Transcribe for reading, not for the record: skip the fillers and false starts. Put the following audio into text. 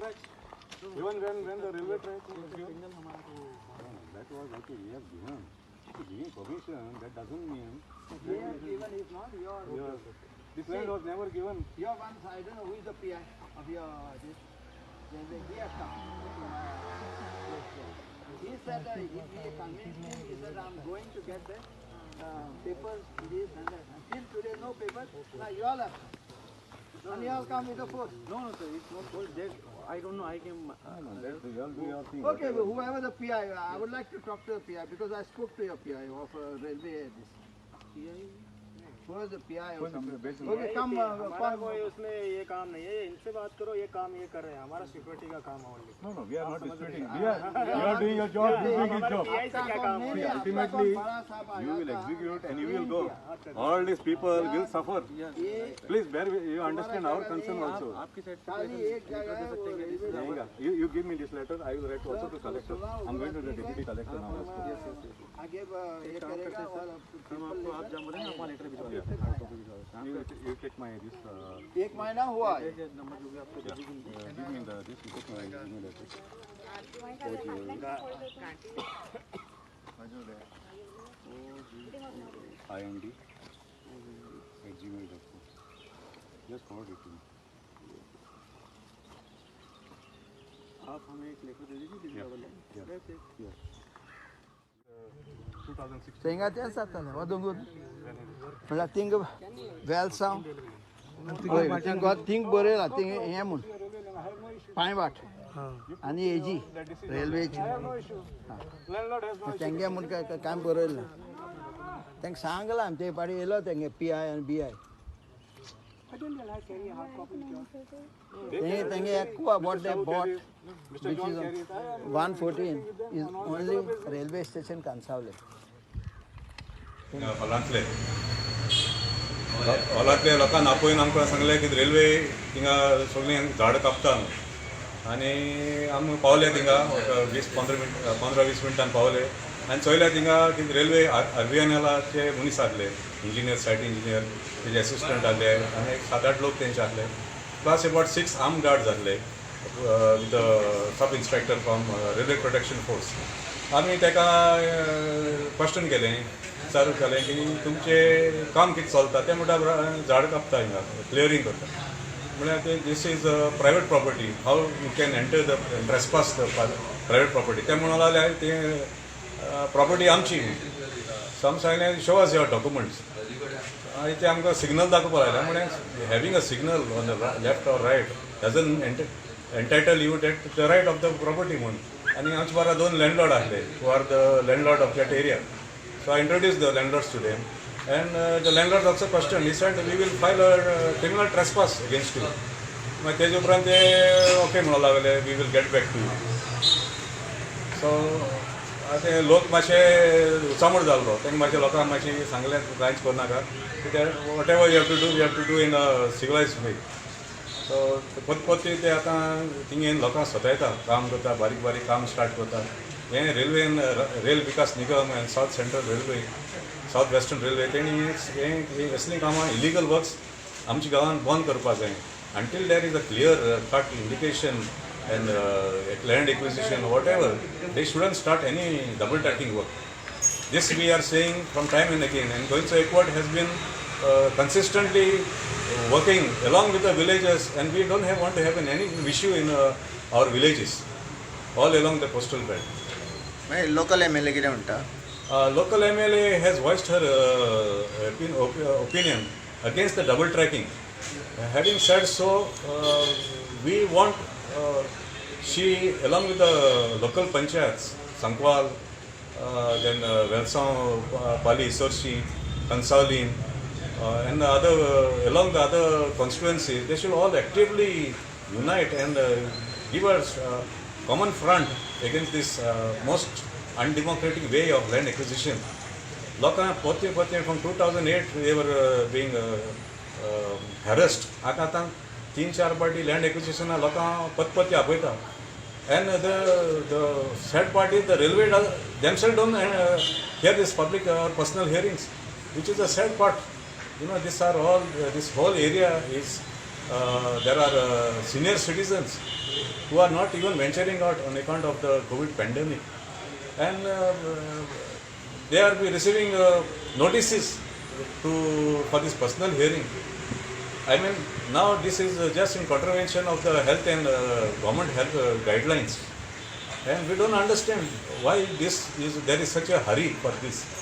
tracks. Even when the railway track was given. No, that was okay, we have given. So giving permission, that doesn't mean They have given is not your. your, this land was never given. Your one, I don't know who is the PI of your this. He has come to my place there. He said that if we convinced him, he said, I'm going to get the papers, this and that. Until today, no papers. Now you all have. And you all come with the force. No, sir, it's not called that. I don't know. I came. No, that's, you all do your thing. Okay, well, whoever the PI, I would like to talk to the PI because I spoke to your PI of railway. This. PI. Who was the PI Who or is the something? basic- Okay, come. हमारा come. कोई उसमें ये काम नहीं है, इनसे बात करो, ये काम ये कर रहे हैं, हमारा सिक्योरिटी का काम है only. No, we are not disputing. You are doing your job, you doing his job. PI से क्या काम है? नहीं, आपका कौन Ultimately, बड़ा साहब आया you will था। execute and you will go. All these people will suffer. ये Please bear, you understand our concern also. आपकी साइड से खाली एक जगह है वो railway रहेगा. You give me this letter, I will write also to collector. I'm going to the deputy collector now also. आगे ये करेगा और हम आपको आप जहाँ बोलेंगे आप वहाँ लेटर भिजवा देंगे। हार्ड कॉपी भिजवा देंगे। You take my this, एक महीना हुआ है। ये नंबर जो भी आपको दे दीजिए। Give me the this, you take my email address. OGIND@gmail.com. Just forward it to me. आप हमें एक लेटर दे दीजिए this double Yeah. That's it. Yeah. 2016. थिंगा तेंच जातालें हो दोंगूर म्हणल्यार थिंग वेलसांव हय थिंग थिंग बरयलां थिंग हें म्हूण पांयवाट आनी हेजी रेल्वेची Landlord has no तेंगे म्हूण काय काय बरयलें ना तांकां सांगलां आमी ते पाटी येयलो तेंगे पी I आनी बी I तेंगे तेंगे aqua what they bought Mr. Which John is carries. I am 114 is only railway station Cansaulim. हॉलांतले हॉलांतले लोकांक आपोवन आमकां सांगलें की रेल्वे थिंगा सगळीं झाडां कापता म्हणून. आनी आमी पावले थिंगा 20-15 मिनट 15-20 मिनटान पावले आनी चोयले थिंगा की रेल्वे आरबीएनएलाचे मनीस आहले, इंजिनियर, सायट इंजिनियर, तेजे एसिस्टंट आहले आनी एक 7-8 लोक तेंचे आहले, plus about 6 arm guards आहले with sub inspector from railway protection force. आमी ताका क्वेश्चन केलें, विचारू केलें की तुमचें काम कितें चलता. ते म्हणटा झाड कापता हिंगा, क्लियरींग करता. म्हळ्यार ते this is private property, how you can enter the trespass the private property. ते म्हणून लागले ते प्रॉपर्टी आमची. सो आमी सांगलें, show us your documents. आनी ते आमकां सिग्नल दाखोवपाक लागले. म्हळ्यार having a signal on the left or right doesn't entitle you that the right of the property म्हणून. आनी आमचे बारा दोन लँडलॉर्ड आहले who are the landlord of that area. So I introduce the landlords to them and the landlord also question. He said, we will file a criminal trespass against you. मागीर तेजे उपरांत ते ओके म्हणूंक लागले, we will get back to you. So आतां लोक मातशे उचामूड जाल्लो. तांकां मातशे लोकांक मातशें सांगलें, कांयच करनाका कित्याक whatever you have to do, you have to do in a civilise way. So परत परत ते आतां थिंग येवन लोकांक सतायता, काम करता, बारीक बारीक काम स्टार्ट करता. हें रेल्वेन rail Vikas Nigam and South Central Railway, South Western Railway तेणी हें असलीं कामां, इलिगल वर्क्स आमच्या गांवांत बंद करपा जाय until there is a clear cut indication and land acquisition, whatever. They shouldn't start any double tracking work. This we are saying from time and again, and Goencho Ekvott has been consistently working along with the villagers, and we don't have want to have any issue in our villages all along the coastal belt. मागीर local M L A कितें म्हणटा? Local MLA has voiced her opinion against the double tracking. Having said so, we want she, along with the local panchayats, Sankwal, then Velsao, Pali, Sorshi, Kansaulim, and the other along the other constituencies, they should all actively unite and give us common front against this most undemocratic way of land acquisition. लोकांक पोरते पोरते from 2008 they were being harassed. आतां आतां 3-4 पाटी land एक्विजिशना लोकांक पत आपयता. And the sad part is the railway themselves don't hear this public or personal hearings, which is a sad part. This are all this whole area is there are senior citizens. who are not even venturing out on account of the COVID pandemic. And they are be receiving notices to for this personal hearing. I mean, now this is just in contravention of the health and government health guidelines. And we don't understand why this is, there is such a hurry for this.